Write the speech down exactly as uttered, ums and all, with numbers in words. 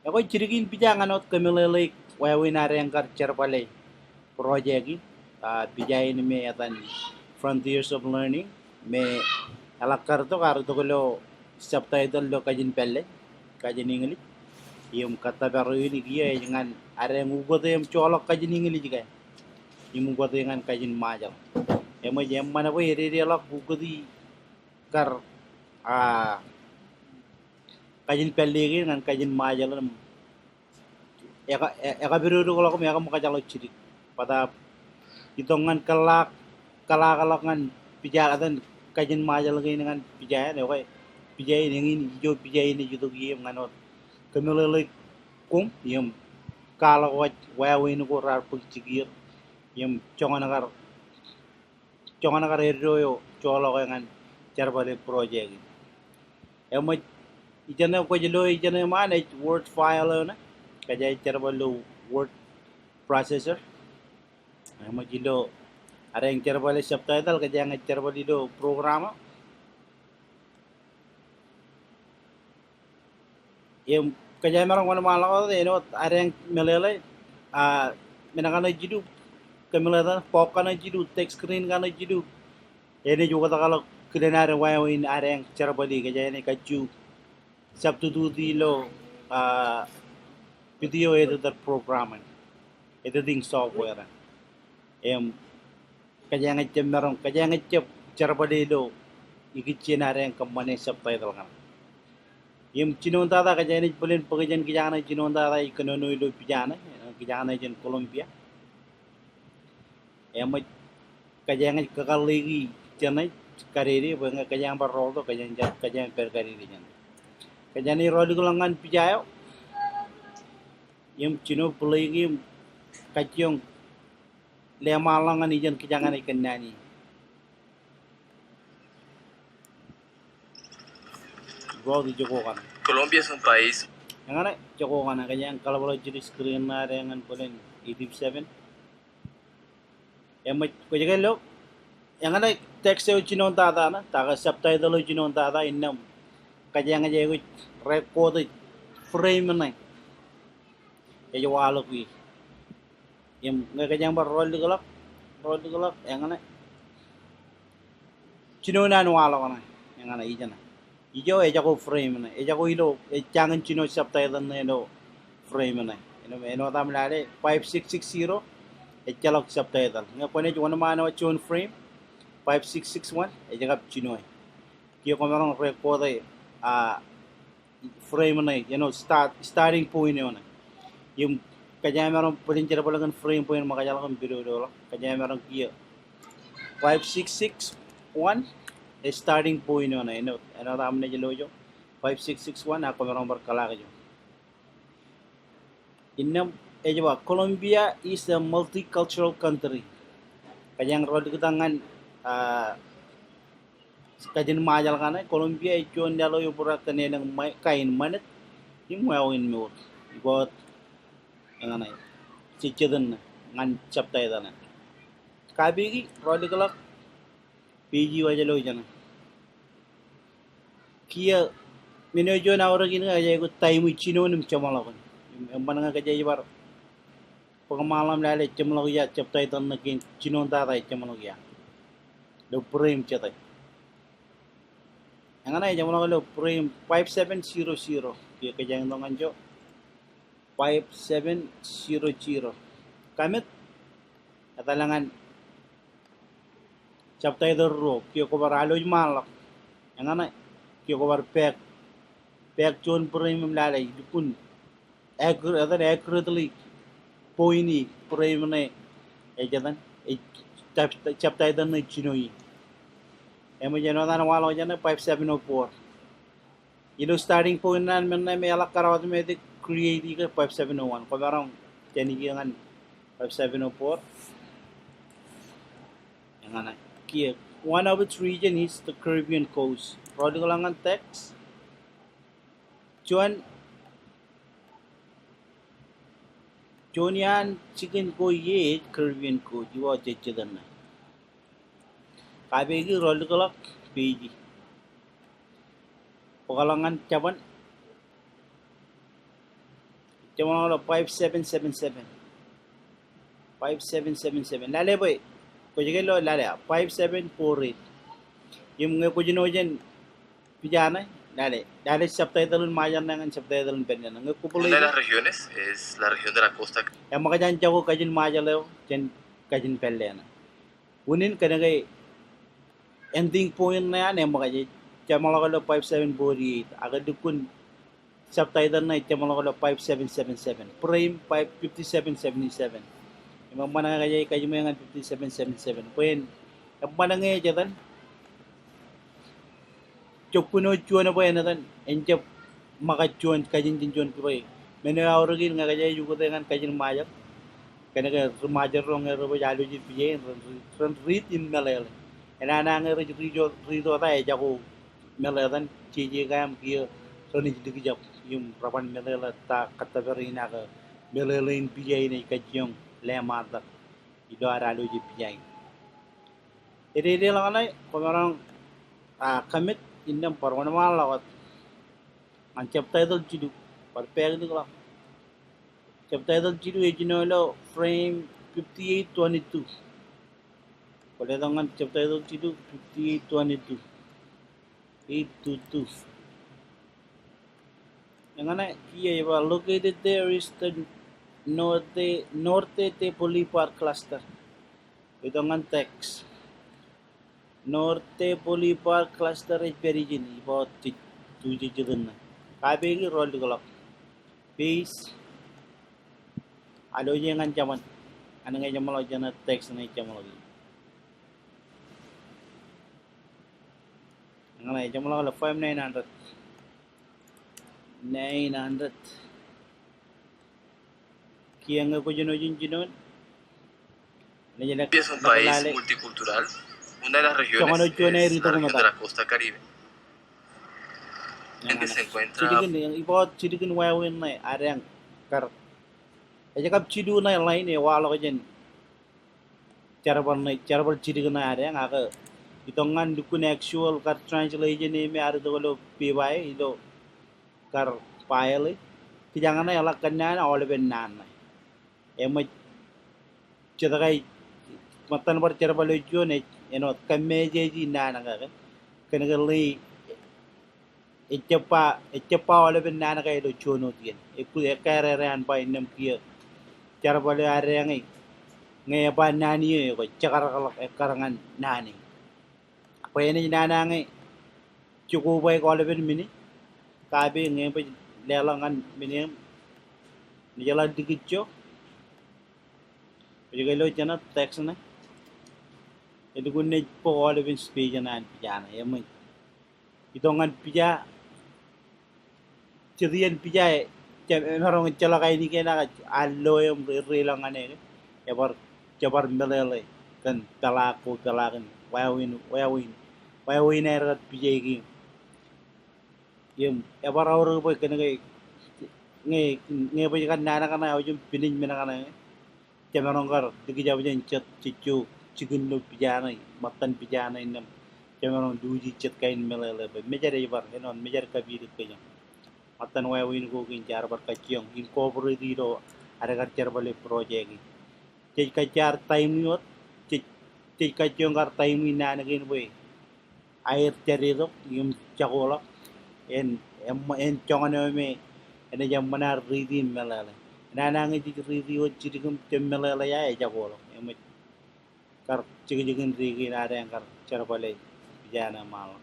Ekwe jidik in pija ñan wōt kōmeḷeḷeik wāween ad eñ kar jerbale project in, ah, pija in me etan Frontiers of Learning, me eḷak kar tok, ear itok ilo subtitle ilo kajin pālle, kajin English. Im kōttōpar eo in kiiō ej ñan ad eñ ukōte im joḷọk kajin English ke im ukōte ñan kajin Ṃajeḷ. Eṃōj eṃṃan bwe ededeḷọk ukōti kar, ah, kajin pālle kein ñan kajin Ṃajeḷ im eka, e, ekapidodoḷọk im ekaṃōkajḷọk jidik. Bōtab itok ñan kōḷḷā, kōḷḷāḷọk ñan pija etan kajin Ṃajeḷ kein ñan pija eṇ, ekwe pija in eñin ijo pija in ej itok ie im ñan wōt kōmeḷeḷeik koṃ im kwaḷọk wōj wāween ko raar bōk jikier im joñan kar joñan kar eddo eo joḷọk e ñan jerbale project in. Eṃōj ijeṇe kwōj lo ijeṇe ṃaan ej Word file eo ṇe, kōjeañ ej jerbal ilo word processor. Eṃōj ilo ad eñ jerbale subtitle, kōjeañ ej jerbal ilo program eo. Im kōjeañ maroñ wōnṃaanḷọk wōt āinwōt ad eñ meḷeḷe, ah, men kaṇe jidik, kōmeḷeḷe, bọọk kaṇe jidik, text screen kaṇe jidik. Enaaj oktakḷọk kilen ad wāween ad eñ jerbale, kōjeañ ej kajju substitute ilo, ah, video editor program in, editing software in. Im kōjeañ ej jab maroñ, kōjeañ ej jab jerbale ilo ikijjien ad eñ kōṃṃane subtitle kaṇe. Im jinoin tata, kōjeañ ej bōlen bōk jān kijak ṇe jinoin tata ej kōnono ilo pija ṇe, kijak ṇe jān Colombia. Eṃōj kōjeañ ej kakōḷḷeiki jeṇe kadede, bwe ñe kōjeañ bar rooltok, kōjeañ jab, kōjeañ pād kadede jeṇe. Kōjeañ ej rọọlḷọk ñan pija eo im jino play im kajjioñ leṃaanḷọk ñan ijeṇ kijak ṇe ej kōnnaan ie. Ijoko kaṇe. Colombia es un país. Eñṇe, ijoko kaṇe, kōjeañ kaḷapḷọk jidik screen ṇe ad eñ ñan bōlen eighty-seven. Eṃōj, kwōj ke lo, eñṇe text eo jinoin tata ṇe, ta ke subtitle eo jinoin tata, innām kōjeañ ej aikuj record e frame ṇe ej waḷọk ie. Im ñe kōjeañ bar rọọlḷọk, rọọlḷọk, eñṇe. Jinoin an waḷọk ṇe, eñṇe ijeṇe. Ijo ejako frame ṇe, ejako ilo, ej jañin jino subtitle ṇe ilo frame ṇe. Āinwōt, āinwōt aṃ lale five six six zero, ejjeḷọk subtitle. Ñe kwōnaaj wōnṃaan eo juon frame, five six six one, ej kab jinoe. Kiiō kwōmaroñ record e, ah, frame ṇe, you know, start, starting point eo ṇe. Im kōjeañ maroñ bōlen jerbal kōn frame point ṃōkajḷọk im pidodoḷọk. Kōjeañ maroñ kiiō five six six one, e starting point eo ṇe. Āinwōt, āinwōt aṃ naaj lo ijo, five six six one, ak kwōmaroñ bar kōḷḷaak ijo. Innām ej ba, Colombia is a multicultural country. Kōjeañ rọọlḷọk tok ñan, ah, kajin Ṃajeḷ kaṇe, Colombia ej juon laḷ eo ebōd kōn elōñ ṃa-, kain ṃanit im wāween mour. Iba wōt, eñṇe, jejjet in ñan subtitle in. Kapeiki, rọọlḷọk page eo ej lo ijeṇe. Kiiō, men eo juon aorōk in ke ej aikuj taimi jinoin im jeṃḷọkin. Im, eṃṃan ñe kōjeañ ej bar bōk ṃaanḷọk im lale jeṃḷọk ia subtitle ṇe kein jinoin tata ej jeṃḷọk ia. Ilo frame jete. Eñṇe ej jeṃḷọk ilo frame five seven zero zero. Kiiō kōjeañ itok ñan ijo. Five seven zero zero. Kaṃṃoolol, etal ñan subtitle ruo, kiiō kwō bar alwōj ṃaanḷọk. Eñṇe, kiiō kwō bar back, back juon frame im lale, lukkuun accurate, etal accurately point e frame ṇe, ej etal, ej sub-, subtitle ṇe jino ie. Eṃōj, āinwōt an waḷọk jān e five seven oh four. Ilo starting point ṇe an men ṇe me eḷak kar automatic create e ke five seven oh one. Kwōmaroñ jān e kiiō ñan five seven oh four. Eñṇe kiiō, one of its region is the Caribbean coast. Rọọlḷọk ñan text. Juon, juon iaan jikin ko ie ej Caribbean coast. Iba jejjet ṇe. Kapeiki, rọọlḷọk page. Bōkḷọk ñan jabōn. jeṃḷọk ilo five seven seven seven. Five seven seven seven. Lale bwe, kwōj ke lo lale, five seven four eight. Im ñe kwōj jino jān pija ṇe, lale, lale subtitle in Ṃajeḷ ṇe ñan subtitle in pālle ṇe. Ñe kwō bōlen, una de las regiones es la región de la costa. Eṃōkaj an jako kajin Ṃajeḷ eo jān kajin pālle ṇe. Unin kōnke ending point ṇe an eṃōkaj, jeṃḷọk ilo five seven four eight, ak lukkuun subtitle ṇe jeṃḷọk ilo five seven seven seven. Frame five fifty-seven seventy-seven. Im eṃṃan ñe kōj kajiṃwe ñan fifty-seven seventy-seven. Bwe en eṃṃan ñe ej etan jokkuno juon bwe en etan, en jab ṃōkaj juon, kajin jān juon bwe men eo aorōk in ñe kōj ej ukōte ñan kajin Ṃajeḷ, kōnke ri Ṃajeḷ ro ñe rej baj alwōje pija in ren, ren riit im meḷeḷe. Enana ñe rej riit, riit wōt eo ejako meḷeḷe etan, jeje kaṃ kiiō renaaj likjab im reban meḷeḷe ta kōttōpar in ak meḷeḷe in pija in ej kajjioñ leṃaantak ilo ad alwōje pija in. Ededeḷọk ṇe, kwōmaroñ, ah, commit innām bar wōnṃaanḷọk wōt ñan subtitle jilu, bar back likḷọk. Subtitle jilu ej jino ilo frame fifty-eight twenty-two. Kwō letok ñan subtitle jilu, fifty-eight twenty-two. Eight two two. Eñṇe kiiō ej ba, located there is the Norte, Norte de Bolívar cluster. Itok ñan text. Norte Bolívar cluster ej pād ijin, ij ba wōt jej, tu jej jitōn ṇe. Copy e ro likḷọk. Paste. Alwōje ñan jeban. An ñe jeṃḷọk jān text ṇe jeṃḷọk. Eñṇe jeṃḷọk ilo five nine hundred. Nine hundred. Kiiō ñe kwōj jino jān jinoin. Es un país multicultural, una de las regiones es la región de la costa Caribe, en que se encuentra. Jilkinḷọk, ij ba wōt jilkin wāween ṇe ad eñ kar. Ej kab jilu ṇe line e waḷọk jān jerbal ṇe, jerbal jidik ṇe ad eñ, ak itok ñan lukkuun actual kar translation e me ad itok ilo pepa e, ilo kar file e. Kijak ṇe eḷak kōn naan, aolepen naan ṇe. Eṃōj jet ke ṃōttan bar jerbal eo juon ej, āinwōt kōmmejeje naan ke, kōnke ḷe ejjab ba, ejjab ba aolepen naan ke ilo juon wōt iien. Ekkā, ekkā error eo an ba innām kiiō jerbal eo ad eñ e, ñe eba naan eo eo, jekar ḷọk ekkar ñan naan e. Bwe enaaj nana ñe jikuuḷ bwe aolepen men e, copy ñe bwe leḷọk ñan men e, naaj jeḷā likūt ijo. Bwe ej ke lo jān text ṇe. Elukkuun naaj bōk aolepen space ṇe an pija ṇe, eṃōj. Itok ñan pija, jet iien pija e, jab, emaroñ ejjeḷọk ainikien ak al lo im ri, ri ḷọk ñan e ke. Ebar, jebar meḷeḷe kōn peḷaak ko peḷaak in wāween, wāween, wāween aer kar pija e kein. Im ebar aorōk bwe kōnke ñe, ñe bwe kar naan kaṇe aujim pinej men kaṇe, jemaroñ kar likjab jān jet, jejjo jikin ilo pija ṇe, ṃōttan pija ṇe innām jemaroñ luuji jet kain meḷeḷe bwe mejed ej bar, āinwōt mejed kapidik kōjām. Ṃōttan wāween ko kein jaar bar kajjioñ incorporate ilo ad kar jerbale project in. Jej kajjioñ ar timely wōt, jej, jej kajjioñ kar timely naan kein bwe aer jaditok im jakoḷọk, en, en, en joñan eo me enaaj eṃṃan ad riiti im meḷeḷe. Enana ñe jej riiti wōt jidik im jab meḷeḷe ia ejakoḷọk. Eṃōj kar jekjekin dike in ad eñ kar jerbale pija ṇe ṃaanḷọk.